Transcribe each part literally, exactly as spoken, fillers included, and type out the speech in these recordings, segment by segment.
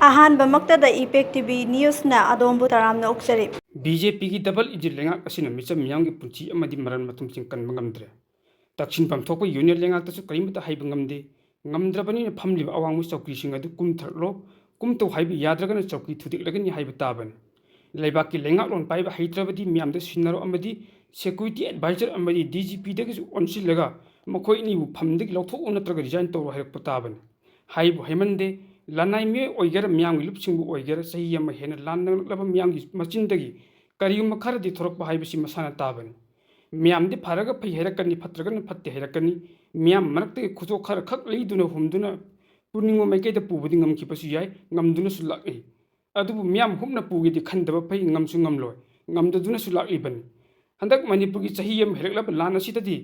ꯑꯍꯥꯟꯕꯃꯛꯇꯗ ꯏꯄꯦꯛ T V ꯅ꯭ꯌꯨꯁꯅ ꯑꯗꯣꯝꯕꯨ ꯇꯔꯥꯝꯅ ꯑꯣꯛꯆꯔꯤ꯫ B J ꯄꯤꯒꯤ ꯗꯕꯜ ꯏꯟꯖꯤꯟ ꯂꯩꯉꯥꯛ ꯑꯁꯤꯅ ꯃꯤꯆꯝ ꯃꯤꯌꯥꯝꯒꯤ ꯄꯨꯟꯁꯤ ꯑꯃꯗꯤ ꯃꯔꯟ ꯃꯊꯨꯝꯁꯤꯡ ꯀꯟꯕ ꯉꯝꯗ꯭ꯔꯦ꯫ ꯇꯛꯁꯤꯟꯐꯝ ꯊꯣꯛꯄ ꯌꯨꯅꯤꯌꯟ ꯂꯩꯉꯥꯛꯇꯁꯨ ꯀꯔꯤꯃꯠꯇ ꯍꯥꯏꯕ ꯉꯝꯗꯦ꯫ ꯉꯝꯗ꯭ꯔꯕꯅꯤꯅ ꯐꯝꯂꯤꯕ ꯑꯋꯥꯡꯕ ꯆꯧꯀ꯭ꯔꯤꯁꯤꯡ ꯑꯗꯨ ꯀꯨꯝꯊꯔꯛꯂꯣ, ꯀꯨꯝꯊꯧ ꯍꯥꯏꯕ ꯌꯥꯗ꯭ꯔꯒꯅ ꯆꯧꯀ꯭ꯔꯤ ꯊꯨꯗꯦꯛꯂꯒꯅꯤ ꯍꯥꯏꯕ ꯇꯥꯕꯅꯤ꯫ ꯂꯩꯕꯥꯛꯀꯤ ꯂꯩꯉꯥꯛꯂꯣꯟ ꯄꯥꯏꯕ ꯍꯩꯇ꯭ꯔꯕꯗꯤ ꯃꯤꯌꯥꯝꯗ ꯁꯤꯟꯅꯔꯣ ꯑꯃꯗꯤ security advisor ꯑꯃꯗꯤ ꯗꯤ ꯖꯤ ꯄꯤꯗꯒꯤꯁꯨ ꯑꯣꯟꯁꯤꯜꯂꯒ ꯃꯈꯣꯏ ꯑꯅꯤꯕꯨ ꯐꯝꯗꯒꯤ ꯂꯧꯊꯣꯛꯎ ꯅꯠꯇ꯭ꯔꯒ resign ꯇꯧꯔꯣ ꯍꯥꯏꯔꯛꯄ ꯇꯥꯕꯅꯤ꯫ ꯍꯥꯏꯕꯨ ꯍꯥꯏꯃꯟꯗꯦ, ꯂꯅꯥꯏ ꯃꯤꯑꯣꯏ ꯑꯣꯏꯒꯦꯔꯥ ꯃꯤꯌꯥꯝꯒꯤ ꯂꯨꯞꯁꯤꯡꯕꯨ ꯑꯣꯏꯒꯦꯔꯥ ꯆꯍꯤ ꯑꯃ ꯍꯦꯟꯅ ꯂꯥꯟ ꯅꯪꯂꯛꯂꯕ ꯃꯤꯌꯥꯝꯒꯤ ꯃꯆꯤꯟꯗꯒꯤ ꯀꯔꯤꯒꯨꯝꯕ ꯈꯔꯗꯤ ꯊꯣꯔꯛꯄ ꯍꯥꯏꯕꯁꯤ ꯃꯁꯥꯅ ꯇꯥꯕꯅꯤ꯫ ꯃꯤꯌꯥꯝꯗꯤ ꯐꯔꯒ ꯐꯩ ꯍꯥꯏꯔꯛꯀꯅꯤ, ꯐꯠꯇ꯭ꯔꯒꯅ ꯐꯠꯇꯦ ꯍꯥꯏꯔꯛꯀꯅꯤ꯫ ꯃꯤꯌꯥꯝ ꯃꯔꯛꯇꯒꯤ ꯈꯨꯗꯣꯞ ꯈꯔ ꯈꯛ ꯂꯩꯗꯨꯅ ꯍꯨꯝꯗꯨꯅ ꯄꯨꯅꯤꯡꯕ ꯃꯥꯏꯀꯩꯗ ꯄꯨꯕꯗꯤ ꯉꯝꯈꯤꯕꯁꯨ ꯌꯥꯏ, ꯉꯝꯗꯨꯅꯁꯨ ꯂꯥꯛꯏ꯫ ꯑꯗꯨꯕꯨ ꯃꯤꯌꯥꯝ ꯍꯨꯞꯅ ꯄꯨꯒꯦꯗꯤ ꯈꯟꯗꯕ ꯐꯩ, ꯉꯝꯁꯨ ꯉꯝꯂꯣꯏ, ꯉꯝꯗꯗꯨꯅꯁꯨ ꯂꯥꯛꯂꯤꯕꯅꯤ꯫ ꯍꯟꯗꯛ ꯃꯅꯤꯄꯨꯔꯒꯤ ꯆꯍꯤ ꯑꯃ ꯍꯦꯜꯂꯛꯂꯕ ꯂꯥꯟ ꯑꯁꯤꯗꯗꯤ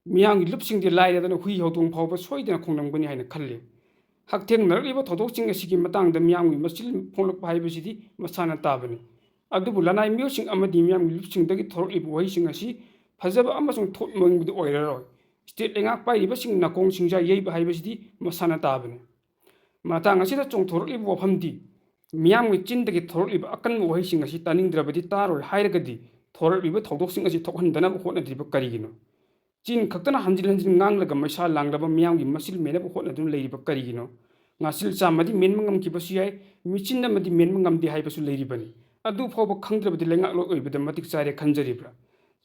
ꯃꯤꯌꯥꯝꯒꯤ ꯂꯨꯞꯁꯤꯡꯗꯤ ꯂꯥꯏꯔꯗꯅ ꯍꯨꯏ ꯍꯧꯗꯣꯡ ꯐꯥꯎꯕ ꯁꯣꯏꯗꯅ ꯈꯣꯡꯂꯝꯒꯅꯤ ꯍꯥꯏꯅ ꯈꯜꯂꯤ꯫ ꯍꯛꯊꯦꯡꯅꯔꯛꯂꯤꯕ ꯊꯧꯗꯣꯛꯁꯤꯡ ꯑꯁꯤꯒꯤ ꯃꯇꯥꯡꯗ ꯃꯤꯌꯥꯝꯒꯤ ꯃꯆꯤꯜ ꯐꯣꯡꯂꯛꯄ ꯍꯥꯏꯕꯁꯤꯗꯤ ꯃꯁꯥꯅ ꯇꯥꯕꯅꯤ꯫ ꯑꯗꯨꯕꯨ ꯂꯅꯥꯏ ꯃꯤꯑꯣꯏꯁꯤꯡ ꯑꯃꯗꯤ ꯃꯤꯌꯥꯝꯒꯤ ꯂꯨꯞꯁꯤꯡꯗꯒꯤ ꯊꯣꯔꯛꯂꯤꯕ ꯋꯥꯍꯩꯁꯤꯡ ꯑꯁꯤ ꯐꯖꯕ ꯑꯃꯁꯨꯡ ꯊꯣꯠ ꯃꯣꯟꯕꯗꯤ ꯑꯣꯏꯔꯔꯣꯏ꯫ State ꯂꯩꯉꯥꯛ ꯄꯥꯏꯔꯤꯕꯁꯤꯡ ꯅꯥꯀꯣꯡ ꯁꯤꯡꯖꯥ ꯌꯩꯕ ꯍꯥꯏꯕꯁꯤꯗꯤ ꯃꯁꯥꯅ ꯇꯥꯕꯅꯤ꯫ ꯃꯇꯥꯡ ꯑꯁꯤꯗ ꯆꯣꯡꯊꯣꯔꯛꯂꯤꯕ ꯋꯥꯐꯝꯗꯤ, ꯃꯤꯌꯥꯝꯒꯤ ꯆꯤꯟꯗꯒꯤ ꯊꯣꯔꯛꯂꯤꯕ ꯑꯀꯟꯕ ꯋꯥꯍꯩꯁꯤꯡ ꯑꯁꯤ ꯇꯥꯅꯤꯡꯗ꯭ꯔꯕꯗꯤ ꯇꯥꯔꯣꯏ ꯍꯥꯏꯔꯒꯗꯤ ꯊꯣꯔꯛꯂꯤꯕ ꯊꯧꯗꯣꯛꯁꯤꯡ ꯑꯁꯤ ꯊꯣꯛꯍꯟꯗꯅꯕ ꯍꯣꯠꯅꯗ꯭ꯔꯤꯕ ꯀꯔꯤꯒꯤꯅꯣ? ꯆꯤꯟ ꯈꯛꯇꯅ ꯍꯟꯖꯤꯟ ꯍꯟꯖꯤꯟ ꯉꯥꯡꯂꯒ ꯃꯩꯁꯥ ꯂꯥꯡꯂꯕ ꯃꯤꯌꯥꯝꯒꯤ ꯃꯆꯤꯜ ꯃꯦꯟꯅꯕ ꯍꯣꯠꯅꯗꯨꯅ ꯂꯩꯔꯤꯕ ꯀꯔꯤꯒꯤꯅꯣ? ꯉꯥꯆꯤꯜ ꯆꯥꯝꯃꯗꯤ ꯃꯦꯟꯕ ꯉꯝꯈꯤꯕꯁꯨ ꯌꯥꯏ, ꯃꯤꯆꯤꯟ ꯑꯃꯗꯤ ꯃꯦꯟꯕ ꯉꯝꯗꯦ ꯍꯥꯏꯕꯁꯨ ꯂꯩꯔꯤꯕꯅꯤ꯫ ꯑꯗꯨ ꯐꯥꯎꯕ ꯈꯪꯗ꯭ꯔꯕꯗꯤ ꯂꯩꯉꯥꯛꯂꯣꯏ ꯑꯣꯏꯕꯗ ꯃꯇꯤꯛ ꯆꯥꯔꯦ ꯈꯟꯖꯔꯤꯕ꯭ꯔꯥ?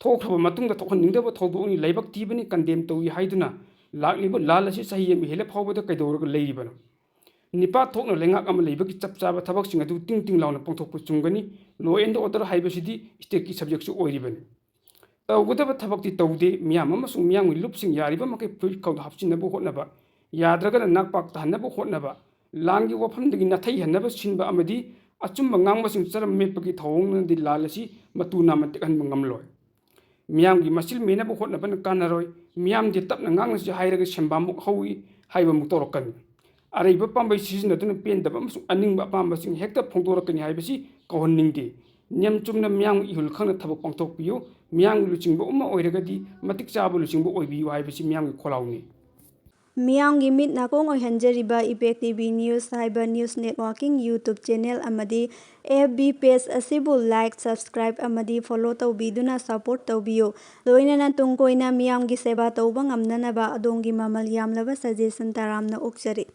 ꯊꯣꯛꯈ꯭ꯔꯕ ꯃꯇꯨꯡꯗ ꯊꯣꯛꯍꯟꯅꯤꯡꯗꯕ ꯊꯧꯗꯣꯛꯅꯤ, ꯂꯥꯏꯕꯛ ꯊꯤꯕꯅꯤ, condemn ꯇꯧꯏ ꯍꯥꯏꯗꯨꯅ ꯂꯥꯛꯂꯤꯕ ꯂꯥꯟ ꯑꯁꯤ ꯆꯍꯤ ꯑꯃ ꯍꯦꯜꯂ ꯐꯥꯎꯕꯗ ꯀꯩꯗꯧꯔꯒ ꯂꯩꯔꯤꯕꯅꯣ? ꯅꯤꯄꯥ ꯊꯣꯛꯅ ꯂꯩꯉꯥꯛ ꯑꯃ ꯂꯩꯕꯒꯤ ꯆꯞ ꯆꯥꯕ ꯊꯕꯛꯁꯤꯡ ꯑꯗꯨ ꯇꯤꯡ ꯇꯤꯡ ꯂꯥꯎꯅ ꯄꯥꯡꯊꯣꯛꯄ ꯆꯨꯝꯒꯅꯤ꯫ Law and order ꯍꯥꯏꯕꯁꯤꯗꯤ stateꯀꯤ subjectꯁꯨ ꯑꯣꯏꯔꯤꯕꯅꯤ꯫ ꯇꯧꯒꯗꯕ ꯊꯕꯛꯇꯤ ꯇꯧꯗꯦ꯫ ꯃꯤꯌꯥꯝ ꯑꯃꯁꯨꯡ ꯃꯤꯌꯥꯝꯒꯤ ꯂꯨꯞꯁꯤꯡ ꯌꯥꯔꯤꯕ ꯃꯈꯩ ꯐꯨꯔꯤꯠ ꯈꯥꯎꯗ ꯍꯥꯞꯆꯤꯟꯅꯕ ꯍꯣꯠꯅꯕ, ꯌꯥꯗ꯭ꯔꯒꯅ ꯅꯥꯛꯄꯥꯛ ꯇꯥꯍꯟꯅꯕ ꯍꯣꯠꯅꯕ, ꯂꯥꯟꯒꯤ ꯋꯥꯐꯝꯗꯒꯤ ꯅꯥꯊꯩꯍꯟꯅꯕ ꯁꯤꯟꯕ ꯑꯃꯗꯤ ꯑꯆꯨꯝꯕ ꯉꯥꯡꯕꯁꯤꯡ ꯆꯔꯝ ꯃꯦꯠꯄꯒꯤ ꯊꯧꯑꯣꯡꯅꯗꯤ ꯂꯥꯟ ꯑꯁꯤ ꯃꯇꯨ ꯅꯥꯝꯃ ꯇꯦꯛꯍꯟꯕ ꯉꯝꯂꯣꯏ꯫ ꯃꯤꯌꯥꯝꯒꯤ ꯃꯆꯤꯜ ꯃꯦꯟꯅꯕ ꯍꯣꯠꯅꯕꯅ ꯀꯥꯟꯅꯔꯣꯏ꯫ ꯃꯤꯌꯥꯝꯗꯤ ꯇꯞꯅ ꯉꯥꯡꯅꯁꯤ ꯍꯥꯏꯔꯒ ꯁꯦꯝꯕꯥꯃꯨꯛ ꯍꯧꯏ ꯍꯥꯏꯕꯃꯨꯛ ꯇꯧꯔꯛꯀꯅꯤ꯫ ꯑꯔꯩꯕ ꯄꯥꯝꯕꯩ ꯁꯤꯖꯤꯟꯅꯗꯨꯅ ꯄꯦꯟꯗꯕ ꯑꯃꯁꯨꯡ ꯑꯅꯤꯡꯕ ꯑꯄꯥꯝꯕꯁꯤꯡ ꯍꯦꯛꯇ ꯐꯣꯡꯗꯣꯔꯛꯀꯅꯤ ꯍꯥꯏꯕꯁꯤ ꯀꯧꯍꯟꯅꯤꯡꯗꯦ꯫ ꯅꯤꯌꯝ ꯆꯨꯝꯅ ꯃꯤꯌꯥꯝꯒꯤ ꯏꯍꯨꯜ ꯈꯪꯅ ꯊꯕꯛ ꯄꯥꯡꯊꯣꯛꯄꯤꯌꯨ꯫ ꯃꯤꯌꯥꯝꯒꯤ ꯂꯨꯆꯤꯡꯕ ꯑꯃ ꯑꯣꯏꯔꯒꯗꯤ ꯃꯇꯤꯛ ꯆꯥꯕ ꯂꯨꯆꯤꯡꯕ ꯑꯣꯏꯕꯤꯌꯨ ꯍꯥꯏꯕꯁꯤ ꯃꯤꯌꯥꯝꯒꯤ ꯈꯣꯜꯂꯥꯎꯅꯤ꯫ ꯃꯤꯌꯥꯝꯒꯤ ꯃꯤꯠ ꯅꯥꯀꯣꯡ ꯑꯣꯏꯍꯟꯖꯔꯤꯕ Impact T V News ꯍꯥꯏꯕ news networking YouTube channel ꯑꯃꯗꯤ F B page ꯑꯁꯤꯕꯨ like, subscribe ꯑꯃꯗꯤ follow ꯇꯧꯕꯤꯗꯨꯅ support ꯇꯧꯕꯤꯌꯨ꯫ ꯂꯣꯏꯅꯅ ꯇꯨꯡ ꯀꯣꯏꯅ ꯃꯤꯌꯥꯝꯒꯤ ꯁꯦꯕꯥ ꯇꯧꯕ ꯉꯝꯅꯅꯕ ꯑꯗꯣꯝꯒꯤ ꯃꯃꯜ ꯌꯥꯝꯂꯕ suggestion ꯇꯔꯥꯝꯅ ꯑꯣꯛꯆꯔꯤ꯫